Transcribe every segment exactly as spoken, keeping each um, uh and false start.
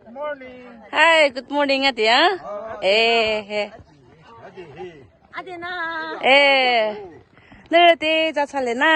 Hi, good morning, ade, ah? Eh, eh. Ade na. Eh. Nührü te ja thsale na.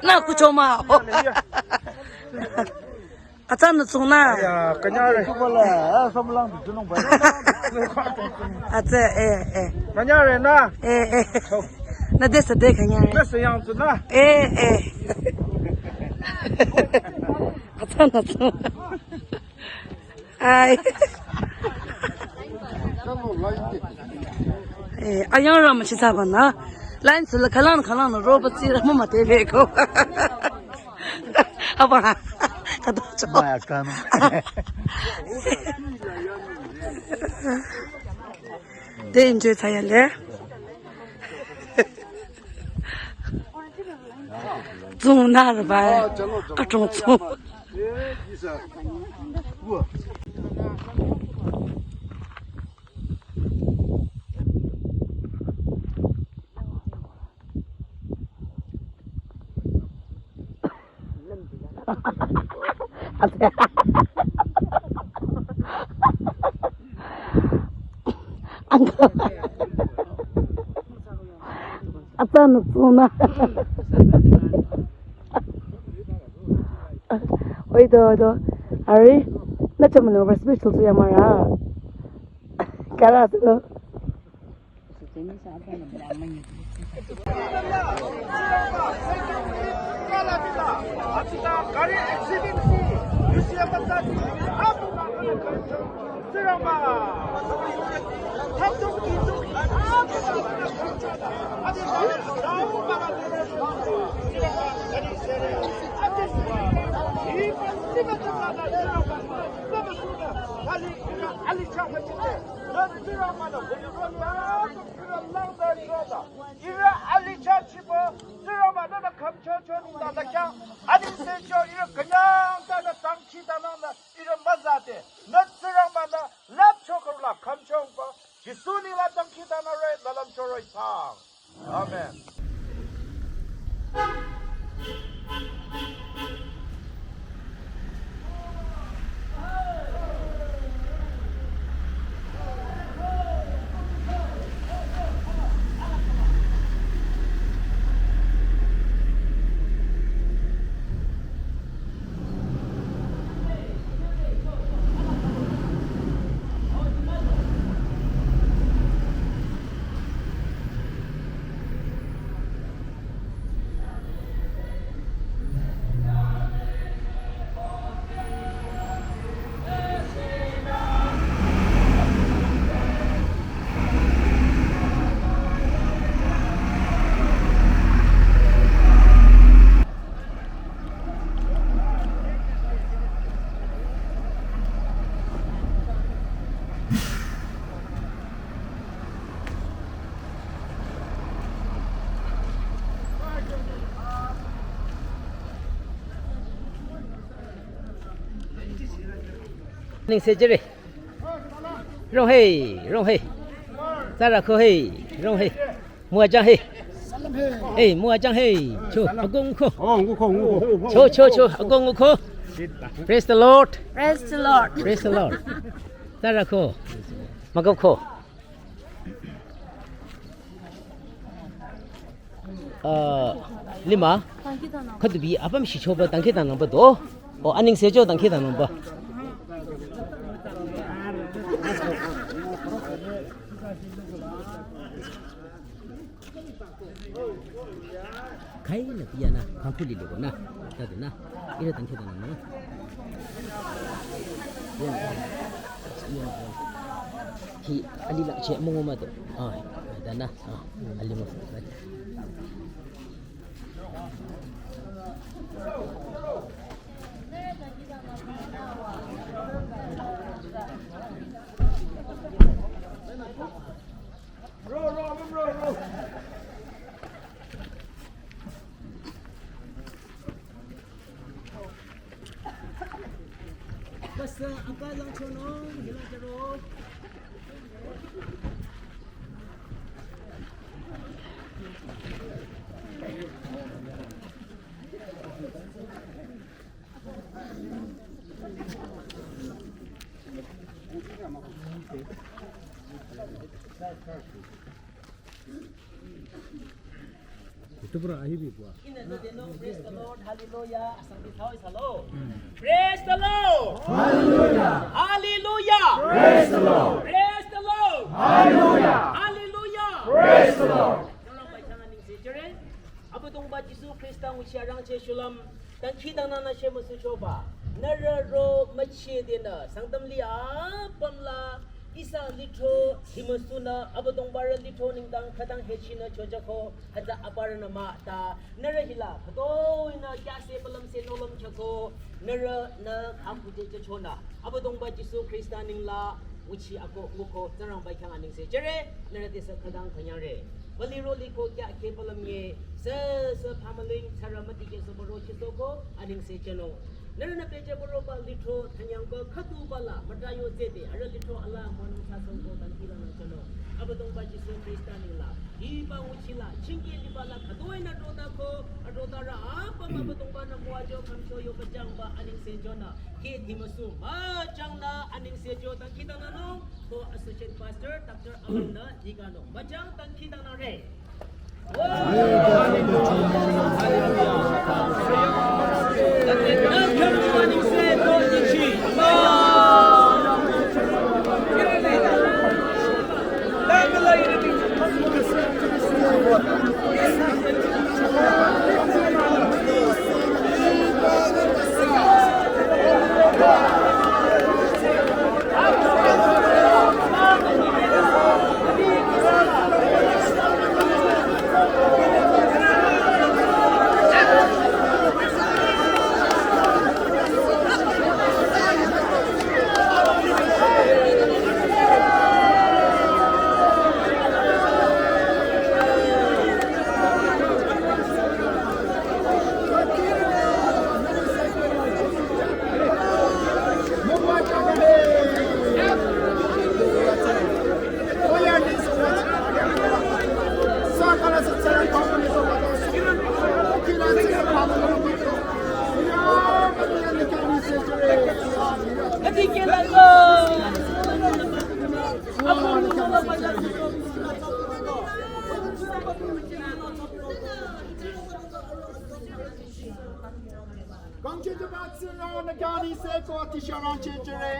Na kuchoma. Atsa nü tsung na. Ya, kanyare. Atsa, eh, eh. Kanyare na. Eh, eh. Na desa de kanyare. Desa yang tsung na. Eh, eh. Atsa nü tsung. Ai. Eh, ayang ram chi sa ba na. Line sula kalan kalan ro ba chi ram ma te be ko. Aba. Ka do cho. Ba ya ka no. De enjoy sa ya le. Tsung na ba. A tsung tsung. Uncle. Atsa nü tsung na. Oi do, oi do. Ari, na chamu no special tu ya mara. Kara tu. Ihrü alih chah chipü, Tsingrangba nünü khümchoncho nengdang dakhyang, anengsecho ihrü künyang tanü dangkhidangnangnü ihrü müzade, nü Tsingrangba-nü lüpcho khürüla khümchongpü, Jisu nengla dangkhidangnangre, la lümcho roh-i sang. Amen. Nengse jüre. Rong he, rong he. Tsara ko he, rong he. Mua jang he. He, mua jang he. Cho, agung ko. Oh, nguko, nguko. Cho, cho, cho, agung ko. Praise the Lord. Praise the Lord. Praise the Lord. Tsara ko. Magap ko. Ah, lima, khüdubi apüm shichoba dangkhidangnangba do. O, anengsecho dangkhidangnangba. Kai na piya na, kangkuli lego na, tadu na. Ira tangkhe tana no. Ya. Ya. Hi, ali la che mo ma to. Ah, dana. Ah, ali mo. Pastor, apa lang chonong, hilang chero. Itu pura ahi bi pua. Praise the Lord, hallelujah. Asang di thao isa lo. Praise the Lord. Hallelujah. Hallelujah. Praise the Lord. Praise the Lord. Hallelujah. Hallelujah. Praise the Lord. Nührü bai chang aningse jüre. Abüdongba Jisu Khrista nguchi arangcheh shulüm. Dangkhidangnangnü shemüsuchoba, nührü ro müchidinü, Sangtam li apümla, ihsa lithro, himüsunü, Abüdongbarü lithro nengdang khütang hechinü chojako, hütsü aparünü mah ta, nührü hila, khütoinü, kyase palümse nohlüm chako, nührünü, khükhüde chachonü, Abüdongba Jisu Khrista nengla, nguchi ako, nguko, Tsingrangba khyang aningse jüre, nührü tesü khütang khünyangre. Bali ro liko kya ke palam ye, sü, sü pamaling, sara mati ke so baro chiso ko, aningse jüno. Nührünü pehjüba roba lithro, thanyangba khütuba la, müta yo zede, arüh lithro ala, monung sasong ko, dangkhidangnang jüno. Abüdongba Jisu Khrista nengla, hiba nguchila, chingke liba la, khütoinü adrota ko, adrota rü, apüm Abüdongbanü müwajo, khamcho yo pajangba, aningse jünü. Ke himüsu, müjangnü, aningse jü, dangkhidangnangnung, ko Associate Pastor, Doctor Alan nü, Deacon nü, müjang dangkhidangnangre. Kangcheh jüba Tsingrang nü khyang aningse ko ati sharang chehchehre.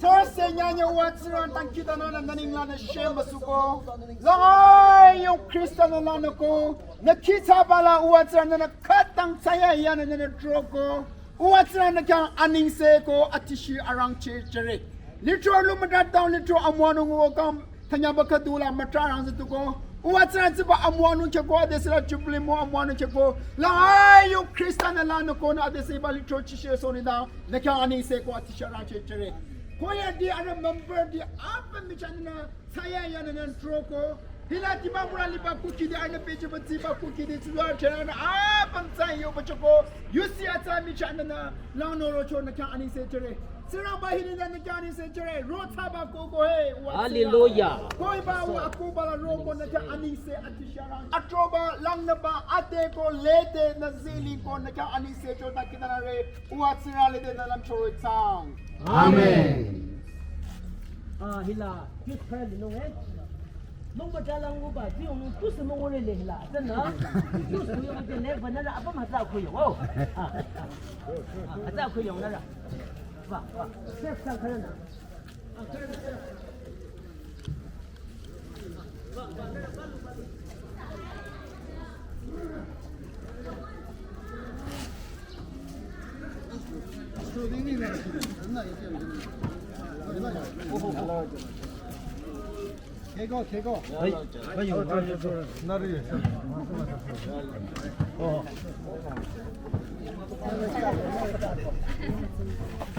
Thursday nyanya uwa Tsingrang dangkhidangnangnü nü nenglanü shemüsuko. Langai yung Khrista nü lanüko. Nü khitsaba la uwa Tsingrang nü khütang thsayahiyanü nü droko. Uwa Tsingrang nü khyang aningse ko ati shi arang chehchehre. Lithro lu müta down lithro amüwanung uwa kam. Thanyaba khüdu la müta rang zütuko. Uwa Tsingrang tsiba amüwanung keko adesü la Jubilee mo amüwanung keko. Langai yung Khrista nü lanüko nü adesü ba lithro chishe sonida. Nü khyang aningse ko ati sharang chehchehre. Choir di arüh member di apüm michanü thsayahiyanü nü droko. Hila Dimapur la liba kukhi di arühnü pehjüba tsiba kukhi di tsuzarü chehranü apüm thsayahiyo bachoko. Yusi atsa michanü nü langnü rocho nü khyang aningse jüre. Tsingrangba hininü nü khyang aningse jüre, rothsaba koko he, uwa Tsingrang. Hallelujah. Koiba uwa koba la romo nü khyang aningse ati sharang. Atroba langnüba ate ko lede nü zili ko nü khyang aningse jüta kidana re, uwa Tsingrang lede nü lümchoro itsang. Amen. Ah, hila, youth choir linung eh. Nungba jalang uba, ti ong tusü mongore le hila, tana. Tusü yo de le, banana apa mata ko yo. Oh. Ah, ah. Ata ko yong nara. Wa, wa. Chef sang kara na.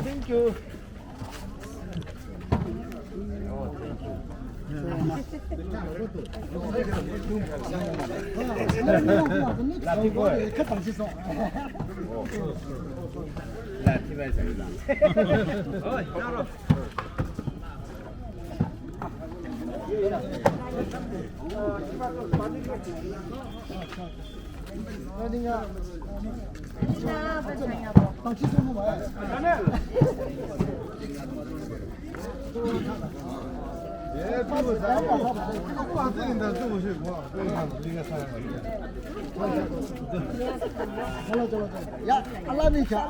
Thank you. Ya, Allah ni cha.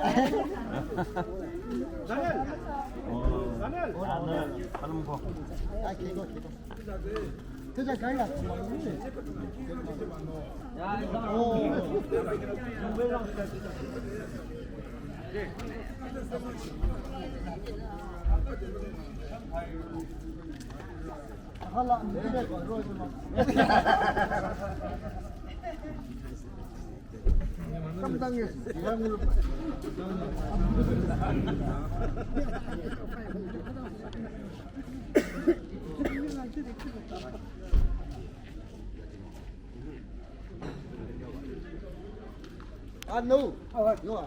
Ah, no. No.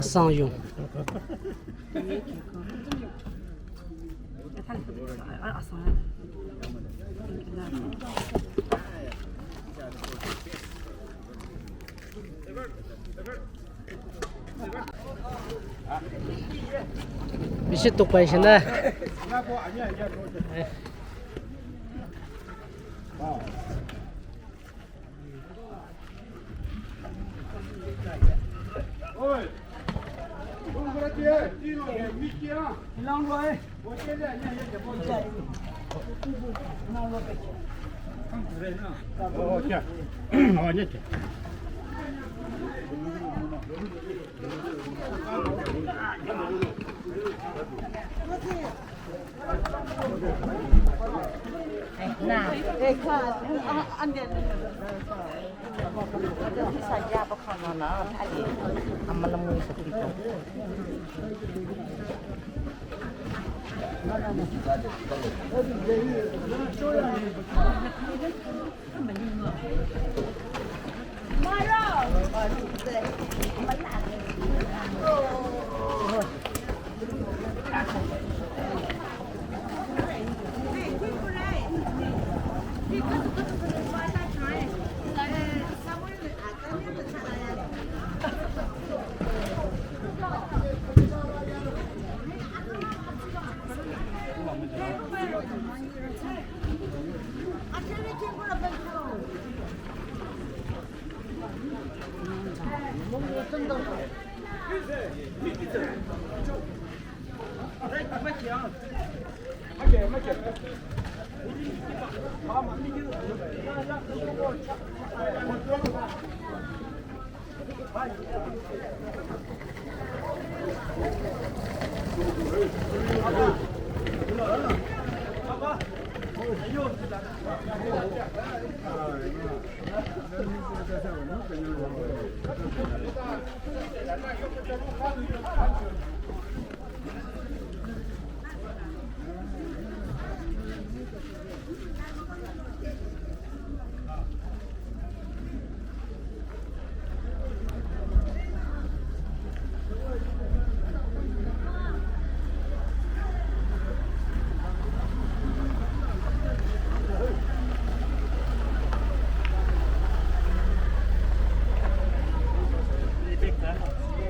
Asang yung. Bisi tukpai shina.